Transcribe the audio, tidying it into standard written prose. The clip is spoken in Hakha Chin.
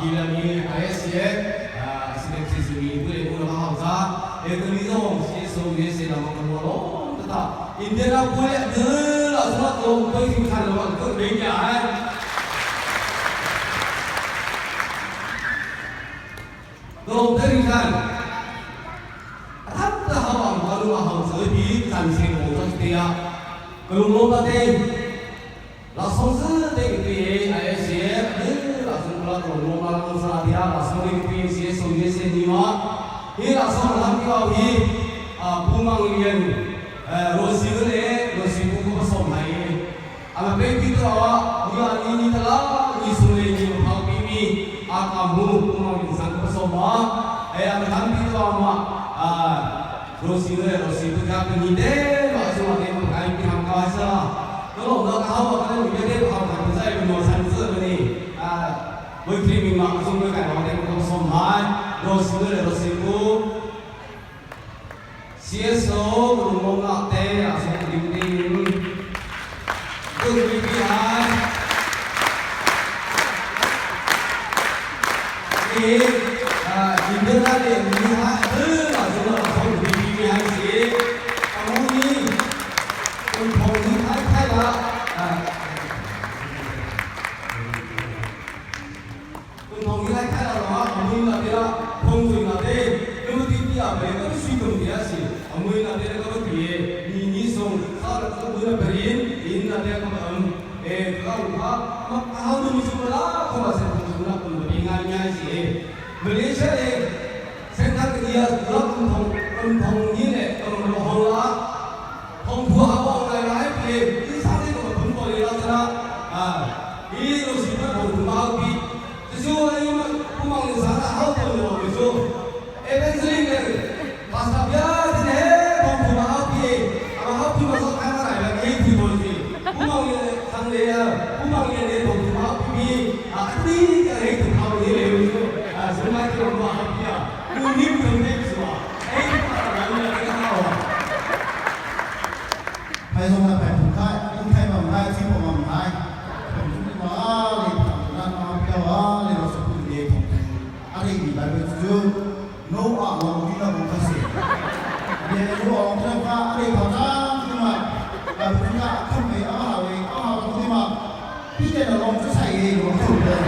Kilami ISCF SMCC mi tu le mu la hau cha e tu ni zong CSO USA la mang kan lo ta Indiana pu le de la suat lo toi sing khan lo ko be ya hai Dong te ring khan tham ta hau ang ma lu a hau choi bi chan sing mo chang te ya kalung lo ta te 老松子这个对爱些，老松不拉多罗马拉萨迪亚，老松那个对些手些些尼玛，伊老松他们搞伊啊不忙人，罗西个嘞，罗西不过送来，啊嘛被记得啊，你啊你你的啦，你送嘞你跑比比，啊卡木不忙人上个送嘛，哎啊他们记得嘛啊罗西个罗西不加个你的，老松啊给我看比他们高些啦。 ก็หลงเราเขาบอกกันอยู่ได้ความขันใจเป็นโนสันเซอร์นี่อ่าบางทีมีมาสมด้วยกันเราได้มาสมหายโรสิเนโรสิกูเสียโสลุงงละเตะสมดิมดิมตึ้งวิวิหายนี่อ่าอินเดียเนี่ยมีหายเออสมเราสมดิมมีหายเสียอาวุนี้คนทองนี้ท้ายท้ายละอ่า คุณทองที่ได้แค่เราว่าเอามือมาเดียวพงสุนาเดแล้วมันที่ที่อ่ะไปก็สุดตรงเดียวสิเอามือมาเดียวก็ตีนี่นี่ส่งซาลก็มือไปรินอินนาเดียวก็เอิมเออเขาว่ามาเขาดูมิสุมาเขามาเซ็นทสุมาคนแบบง่ายง่ายสิมาเลเซียเองเส้นทางเดียวรับทองทองนี่แหละทองทองละทองผัวเขาเอาอะไรมาให้เปลี่ยนที่สร้างได้ก็ผลบริลักษณะอ่าอีโรสิมันผมมาปี 就因为不忙的啥好多的我说，哎，但是呢，马上不要今天帮不忙好皮，啊好皮嘛说开过来了，可以提过去，不忙的上来啊，不忙的那同不好皮，啊，你个黑土好你来我说，啊，什么叫不好皮啊？我你不能那是吧？哎，那个好啊。 ไทยทรงมาแผ่นถุงไทยถุงไทยมาไทยที่ผมมาไทยผมที่มาเลยทำงานมาเพียวเลยเราสุขุมเดชของอะไรมีไปเป็นจูโน้อ่ะลองที่เราคงเสียเดี๋ยวรู้ออกเรื่องว่าอะไรเขาจ้างที่มาแบบที่มาขึ้นไปเอาหาเองเอาหาที่มาพี่เดี๋ยวลองจะใส่เองลองถูกเลย